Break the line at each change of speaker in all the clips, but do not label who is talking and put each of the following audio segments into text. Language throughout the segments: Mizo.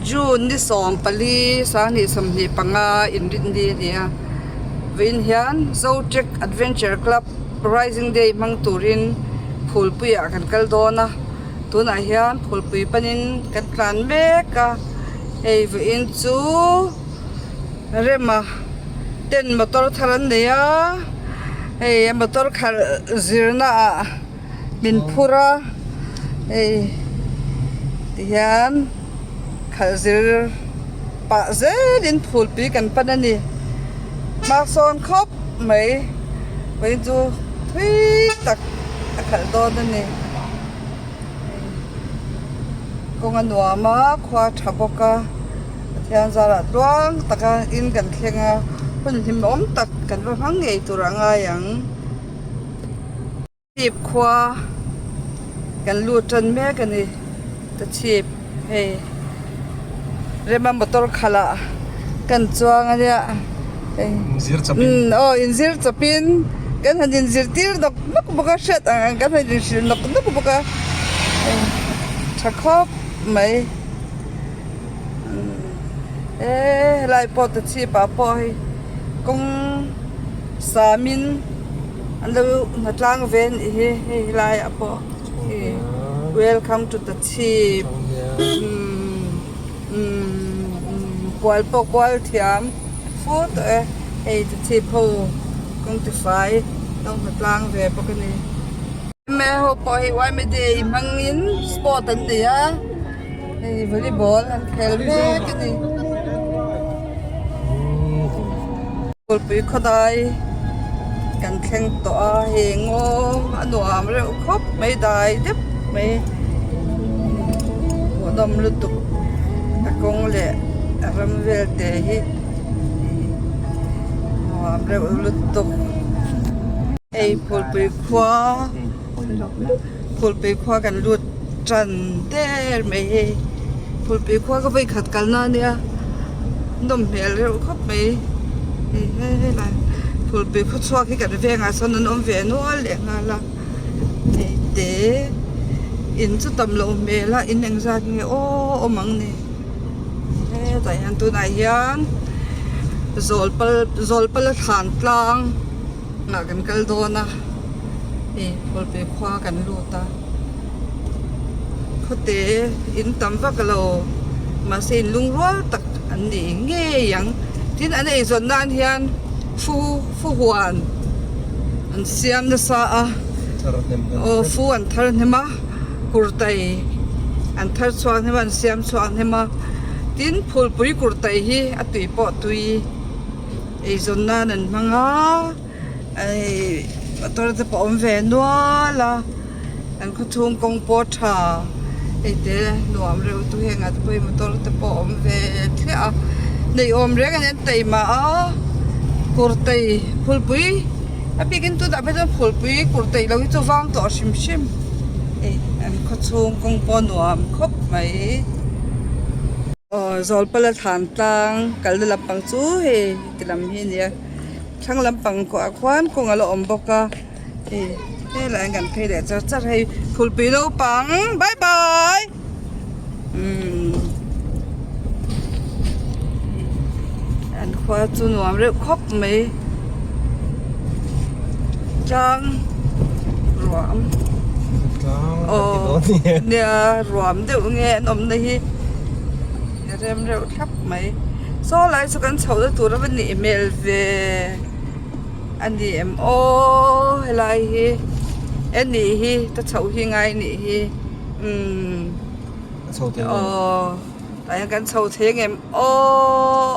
June ni 14 2025 inrinni a ni a vawiin hian Zotrek Adventure Club Rising Day hmang turin phulpuiah kan kal dawn a tunah hian phulpui panin kan tlan mek a hei vawiin chu Rema ten motor thar an nei a hei a motor khalh zirna ah. Min phur a hei tihian khalh zir pah zelin phulpui kan pan a ni hmasawn khawp mai vawiin chu thui tak a khalh dawn a ni kawng a nuam a khua a tha bawk a Pathian zarah tluang taka in kan thleng a hun hlimawm tak kan va hmang ngei tur a ngai ang. Chhip khua kan lut tan mek a ni ta chhip hei rema motor khalh ah kan chuang a nia hei umm aw inzir chawpin kan han inzirtir nawk nawk bawk a hriat ang ang kan han inhrilh nawk nawk bawk a hei tha khawp mai e helai pawh ta chhip ah pawh hei kawng samin. An lo hnatlang ve a nih hi hei helaiah pawh hi welcome to the chhip umm kual pawh kual thiam fu tawh e hei the chhip ho kawng tifai lo hnatlang ve bawk a ni. Yma ho pawh hei yma day hmangin sport an nei a hei volleyball an khel mek a ni. Phulpui khawdai kan thleng tawh a hei ngaw a nuam reuh khawp mai dai deuh mai hmuhnawm lutuk a kawng leh a ram vel te hi nuam reuh lutuk hei phulpui khua phulpui khua kan lut tan der mai hei phulpui khua ka vawikhat kalna a nia nawm hmel reuh khawp mai hei helai phulpui khaw chhuak hi kan vengah sawn an awm ve nual leh nghal a hei te in chu tam loh hmel a in engzat nge aw awm ang ni hetah hian tunah hian zawlpal zawlpal a thlan tlang. Ah kan kal dawn a hei phulpui khua kan lut a khawte in tam vak lo mahse in lungrual tak an ni ngei ang tin an eizawn nan hian fu fu huan an siam nasa a aw fu an thar hnem a kurtai an thar chhuak hnem a an siam chhuak hnem a tin phulpui kurtai hi a tui pawh tui. Eizawn nan an hmang a hei motor te pawh a awm ve nual a an khawchhung kawng pawh a tha hei te nuam reuh tu heng ah te pawh hi motor te pawh a awm ve thliah a neih awm reng a ni an taima a kurtai phulpui a bikin tunah phei chuan phulpui kurtai lo hi chu vang tawh hrim hrim hei an khawchhung kawng pawh a nuam khawp mai. Aw Zawlpala thlan tlang kalna lampang chu hei ti lam hi a ni a thlang lampang kawh ah khuan kawng a la awm bawk a hei helaiah hian kan phei leh char char hei phulpui naupang bye bye umm an khua chu nuam reuh khawp mai tlang ruam aw nia ruam deuh nge an awmna hi a rem reuh thlap mai saw lai chu kan chhoh na tur a va nih hmel ve a ni em aw helai hi e nih hi ka chhoh hi ngai nih hi umm aw tah hian kan chho thei ang em aw.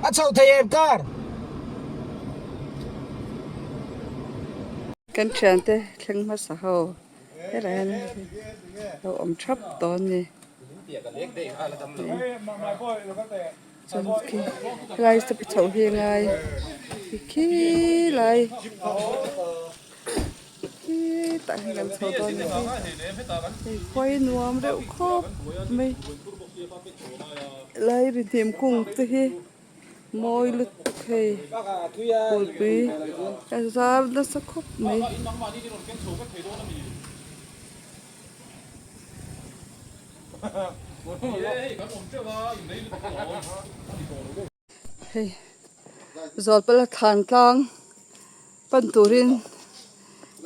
A chho thei em car?
Kan thiante thleng hmasa ho helai hian lo awm thap tawh a ni. Chuan khi helai step a chhoh hi a ngai khi lai. Khitah hian kan chho dawn a ni hei khuai nuam reuh khawp mai helai ri hnim kung te hi mawi lutuk hei phulpui a zar nasa khawp mai. Hei Zawlpala thlan tlang pan turin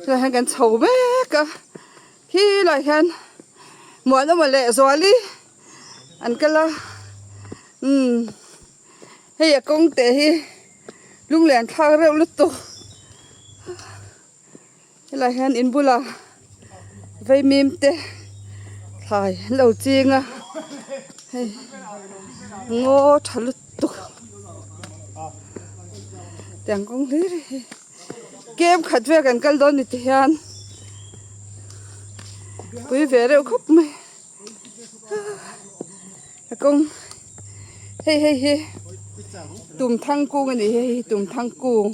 helai hian kan chho mek a helai hian Muanawma leh Zuali an kal a umm hei a kawng te hi lunglen thlak reuh lutuk. Helai hian in bulah vaimim te thlai an lo ching a hei ngaw tha lutuk tiang kawng hlir hi kem khat vel kan kal dawn ni ti hian pui ve reuh khawp mai a kawng hei hei hi tumthang kung a ni hei hi tumthang kung.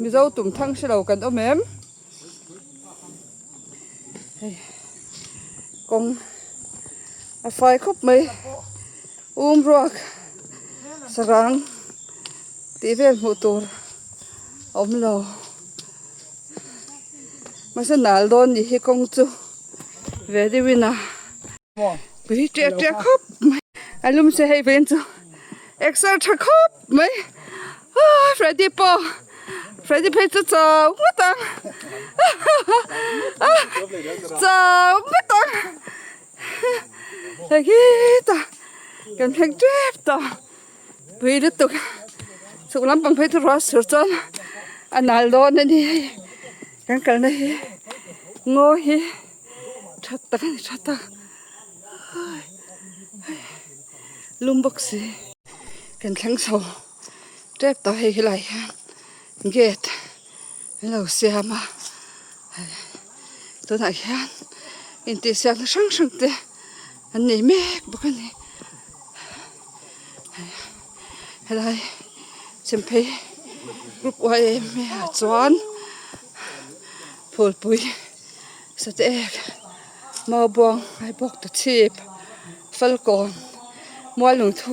Mizo tum thang hre lo kan awm em? Hei kawng a fai khawp mai um ruak sarang tih vel hmuh tur a awm lo mahse nal dawn nih hi kawng chu ve deuh in a pui ṭiah ṭiah khawp mai a lum se hei ven chu exer tha khawp mai ah Freddy pawh Freddy phei chu chau ngawt ang chau ngawt ang hei khi tah kan thleng tep tawh pui lutuk chhuk lampang phei chu ruah sur chuan a nal dawn a ni hei kan kalna hi ngaw hi tha tak a ni tha tak lum bawk si kan thleng chho tep tawh hei helai hian gate an lo siam a tunah hian intihsiakna hrang hrang te an nei mek bawk a ni helai chemphei group yma ah chuan phulpui sateek maubuang ai bawk ta chhip falkawn muallungthu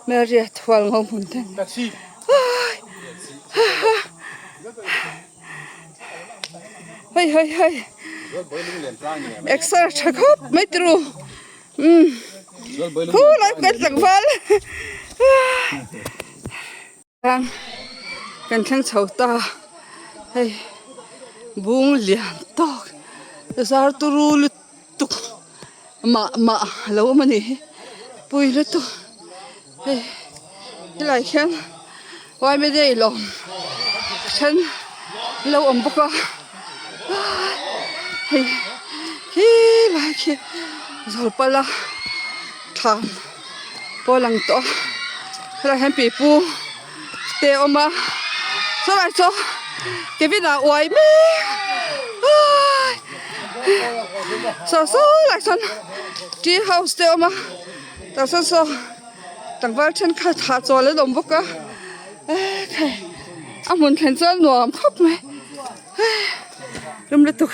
hmelriat hualngo hmun te hei hei hei exer tha khawp mai turu umm khulai kan tlangval Kan thleng chho ta hei bung lian tawk zar turu lutuk mah mah a lo awm a ni hi pui lutuk hei helai hian yma day lawm then an lo awm bawk a hei helai khi zawlpala thlan. Pawh a lang tawh a helaiah hian pipu te a awm a chulai chu Kevin ah uai mek aii saw saw lai sawn tea house te a awm a tah sawn saw tlangval thenkhat hahchawl an awm bawk a ekhai a hmun thlen chuan nuam khawp mai rum lutuk.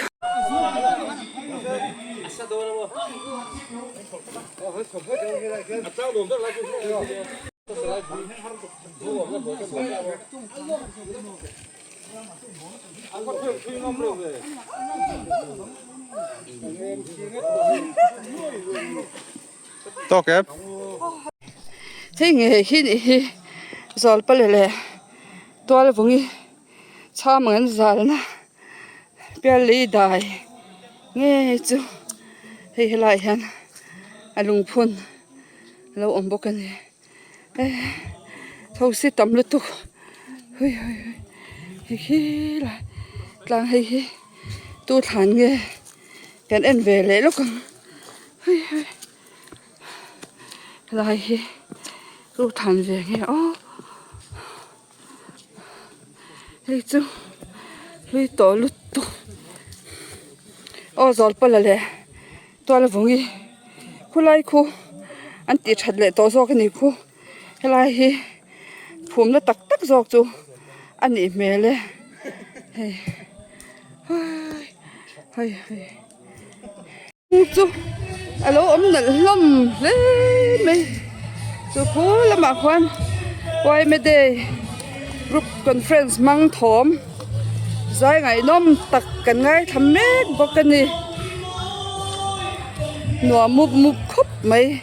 Tawk em?
Hei nge hi nih hi Zawlpale leh Tualvungi chham ang an zalna pial lei dai ngei chu hei helaiah hian a lungphun a lo awm bawk a ni thosi tam lutuk hui hui hui hei khi lai tlang hei hi tu thlan nge kan en ve leh lawk ang hui hui helai hi tu thlan ve nge aw. Hei chu hlui tawh lutuk aw Zawlpala leh Tualavungi khulai khu an tih that leh tawh zawk a ni khu helai hi phumna tak tak zawk chu a nih hmel e hei hei hei. Chu a lo awm nalh hlawm hle mai chu khu lamah khuan yma day group conference hmang thawm zai ngaihnawm tak kan ngaithla mek bawk a ni. Nuam mup mup khawp mai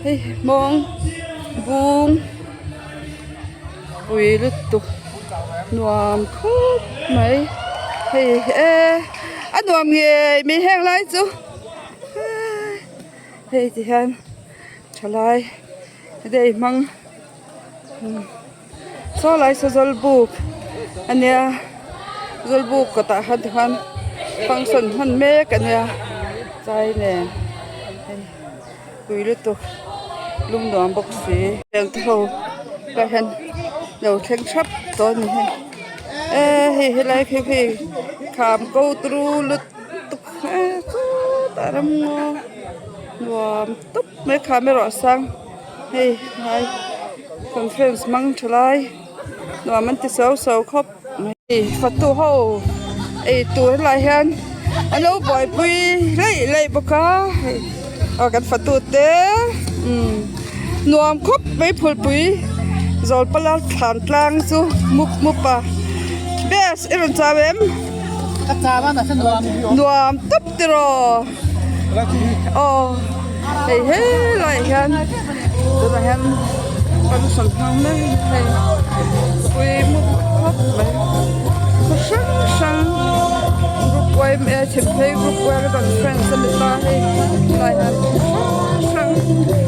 hei hmawng bung pui lutuk nuam khawp mai hei e a nuam ngei mai heng lai chu hei ti hian thalai day hmang saw lai saw zawlbuk ania zawlbuk kawtah khan tikhan function hman mek ania chai nen hei pui lutuk lum nuam bawk si heng te ho tah hian lo thleng thap tawh a ni hei e hei helai khi khi kham ko turu lutuk e chutah ramngaw nuam tawp mai kham erawh a sang. Hei lai conference hmang tha lai nuam an ti suau suau khawp mai. Fatu ho ei tur helai hian an lo buaipui laih laih bawk a hei aw kan fatu te umm nuam khawp mai phulpui zawlpala thlan tlang chu mup mup a best i rawn chau em? Nuam tawp tiraw. Aw hei helaiah hian tunah hian function hmang mek hei pui mup khawp mai khaw hrang hrang group yma chhimphei group yma conference a ni ta hei helaiah hian khaw hrang hrang.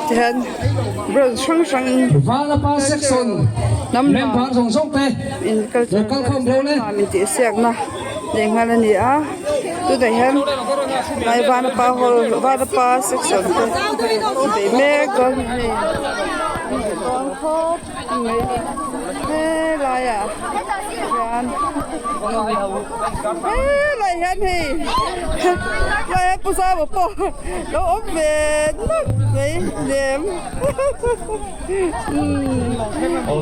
Tihian branch hrang hrang
Vanapa section
hnam
member zawng zawng te
in culture
lo kal khawm ro le.
Min tih siakna leh nghal a ni a tunah hian hnai Vanapa hall Vanapa section te an bei mek dawn a ni dawn khawp mai helaiah hian helaiah hian hei helaiah hian pu Zama pawh lo awm ve nawk mai lem aw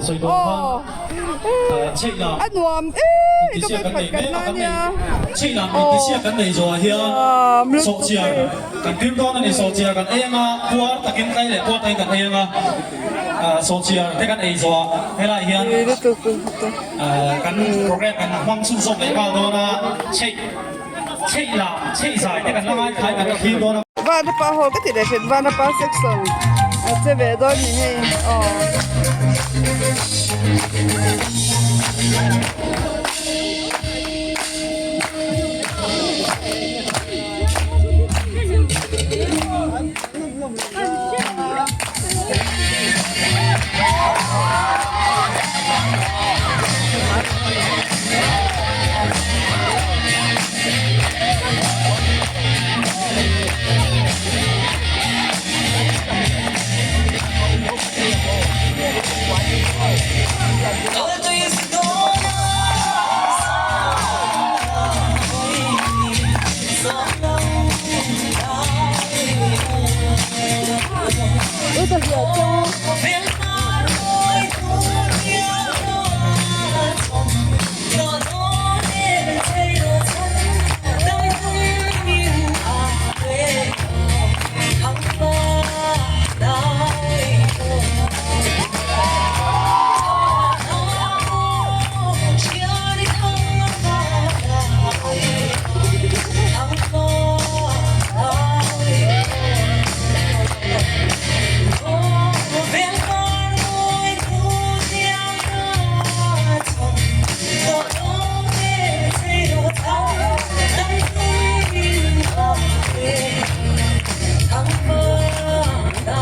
a nuam em ka pe khat kan la nia aw nuam lutuk hei. Pui lutuk lutuk. Vanapa hall ka ti leh hret Vanapa section a che ve dawn ni hei aw.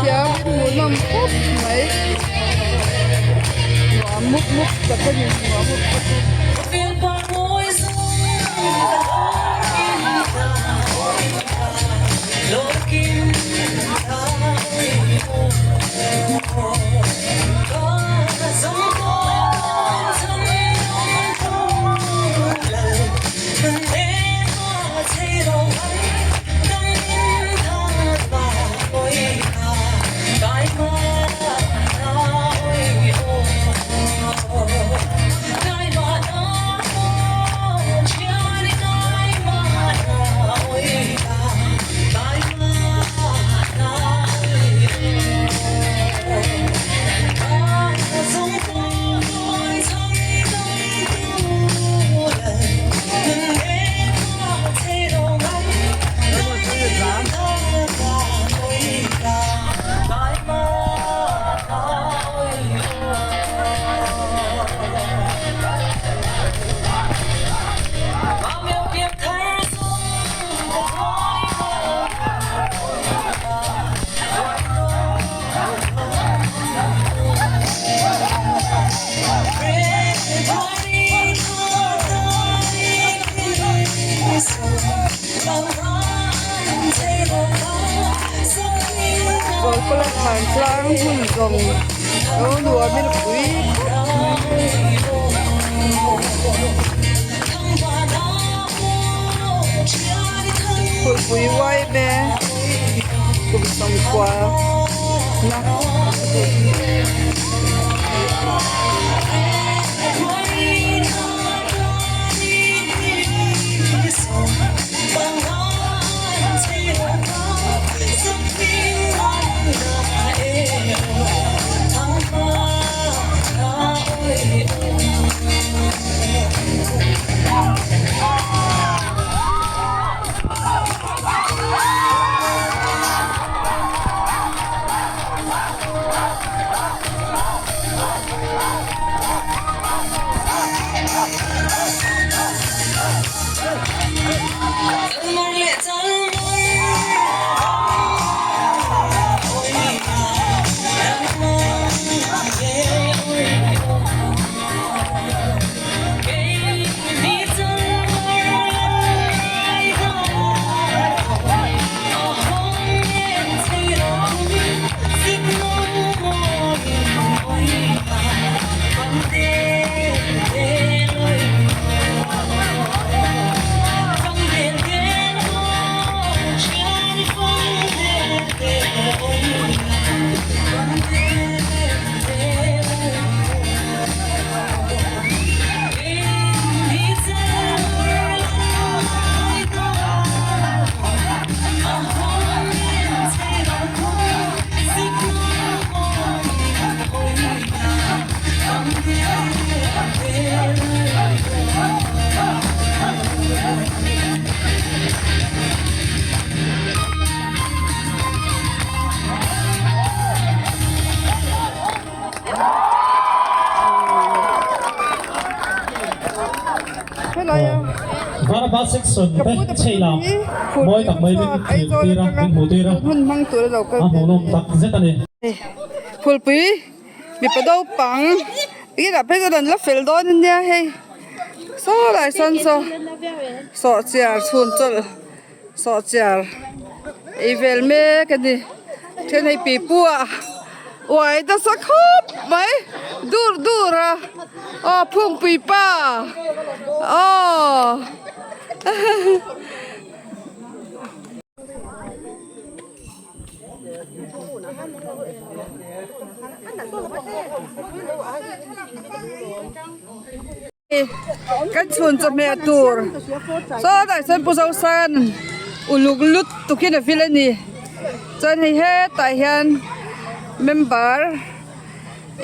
Thiam hmuhnawm khawp mai nuam mup mup tak a ni nuam mup mup Zawlpala thlan tlang hun zawng lo nuamin a pui khawp mai. Phulpui uai me kum sawmkua na.
Varapa section te chei lam mawi tak mai min thlir tir a, min hmuh tir a, a hmuhnawm tak zet a ni.
Phulpui mipa naupang inah phei chuan an la fel dawn a nia hei saw lai sawn saw sawhchiar chhun chawlh sawhchiar ei vel mek a ni then hei pipu ah uai nasa khawp mai dur dur a aw phungpui pa aw. Kan chhun chawhmeh tur sawtah sawn Pu Zosan uluk lut tukin a vil a ni chuan hei hetah hian member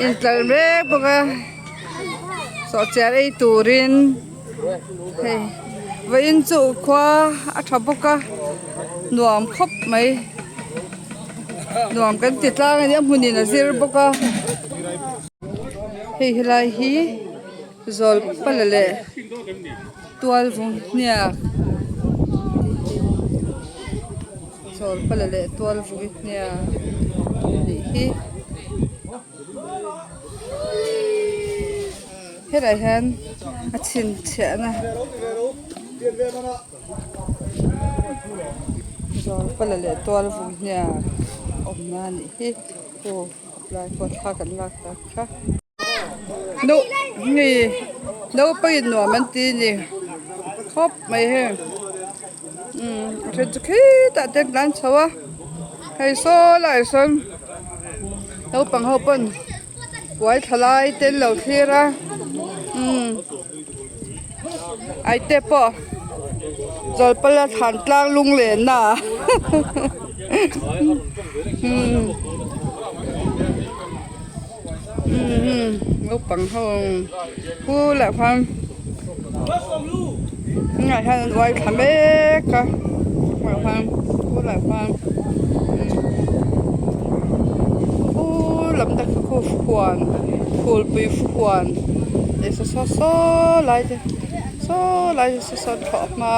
intlar mek bawk a sawhchiar ei turin hei vawiin chu khua a tha bawk a nuam khawp mai nuam kan ti tlang a ni a hmunin a zir bawk a hei helai hi Zawlpala leh tualvung hniak Zawlpala leh tualvung hniak anih hi helaiah hian a chhinchhiahna Zawlpala leh tualvung hniak awmna anih hi aw lai pawh thla kan lak tak kha. No ni naupangin nuam an ti a ni khawp mai heng umm a then chu khitah te an tlan chho a hei saw laiah sawn naupang ho pawn puai thla lai te an lo thlir a umm ai te pawh Zawlpala thlan tlang lunglenna umm. Naupang ho pu lah khan tunah hian an uai thla mek a tunah khan pu lah khan pu lam te khu huan phulpui huan leh saw saw saw lai te saw lai te saw saw thlawh hma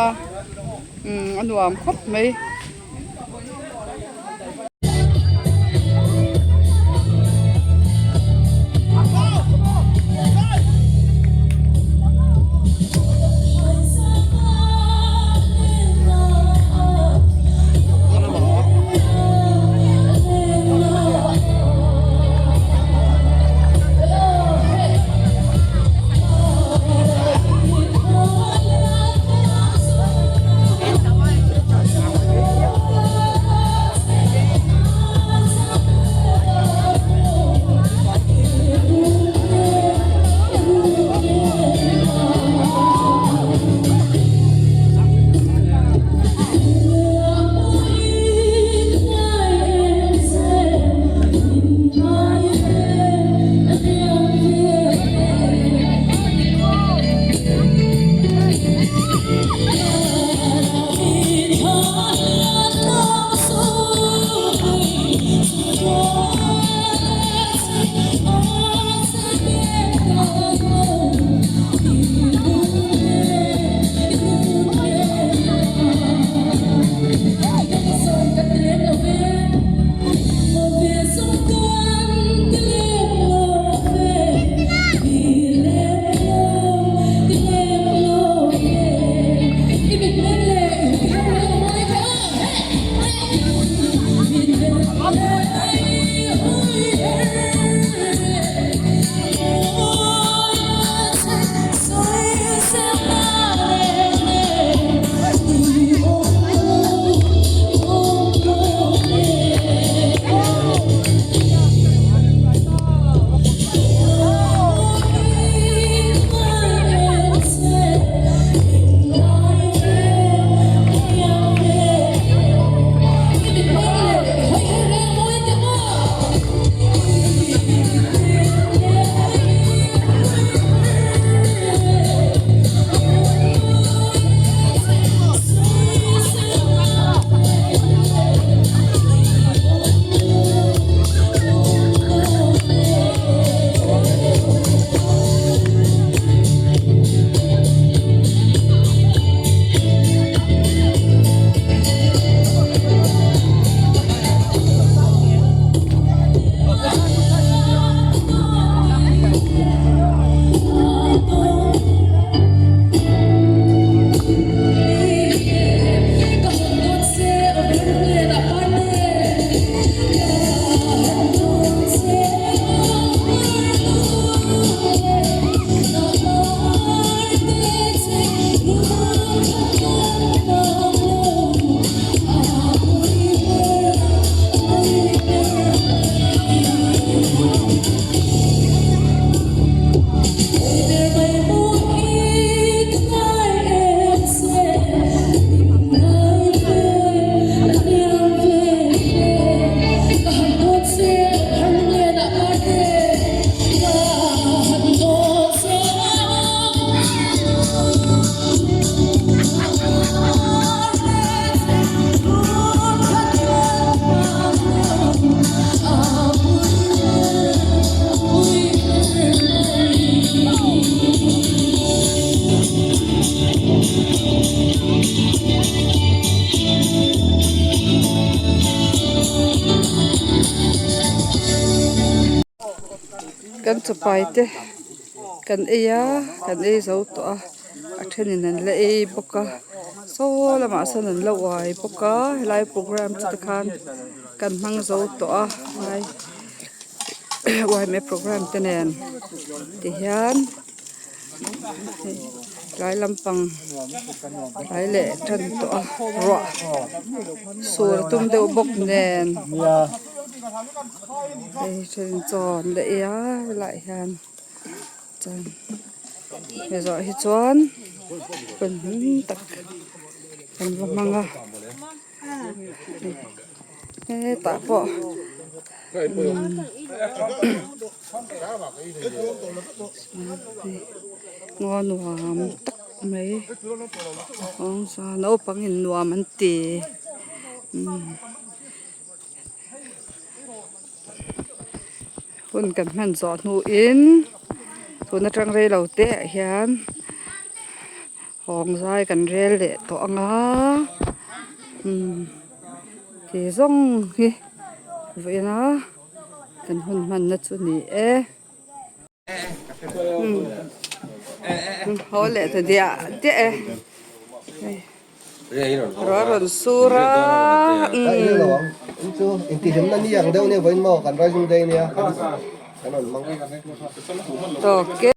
a nuam khawp mai. Kan chapai te kan ei a kan ei zo tawh a a thenin an la ei bawk a saw lamah sawn an la uai bawk a helai programme chu tikhan kan hmang zo tawh a helai yma programme te nen tihian hei tlai lampang tlai leh tan tawh a ruah sur a tum deuh bawk nen. Hei then chaw an la ei a helaiah hian chuan hei zawh hi chuan hun hlim tak an va hmang a hetah pawh ngaw nuam tak mai naupang in nuam an ti. Hun kan hman zawh hnuin tun atang rei lo te ah hian hawng zai kan rel leh tawh ang a umm ti zawng hi vawiin a kan hun hmanna chu a ni e. Haw leh ta diah diah e hei ruah a rawn sur a tawk e.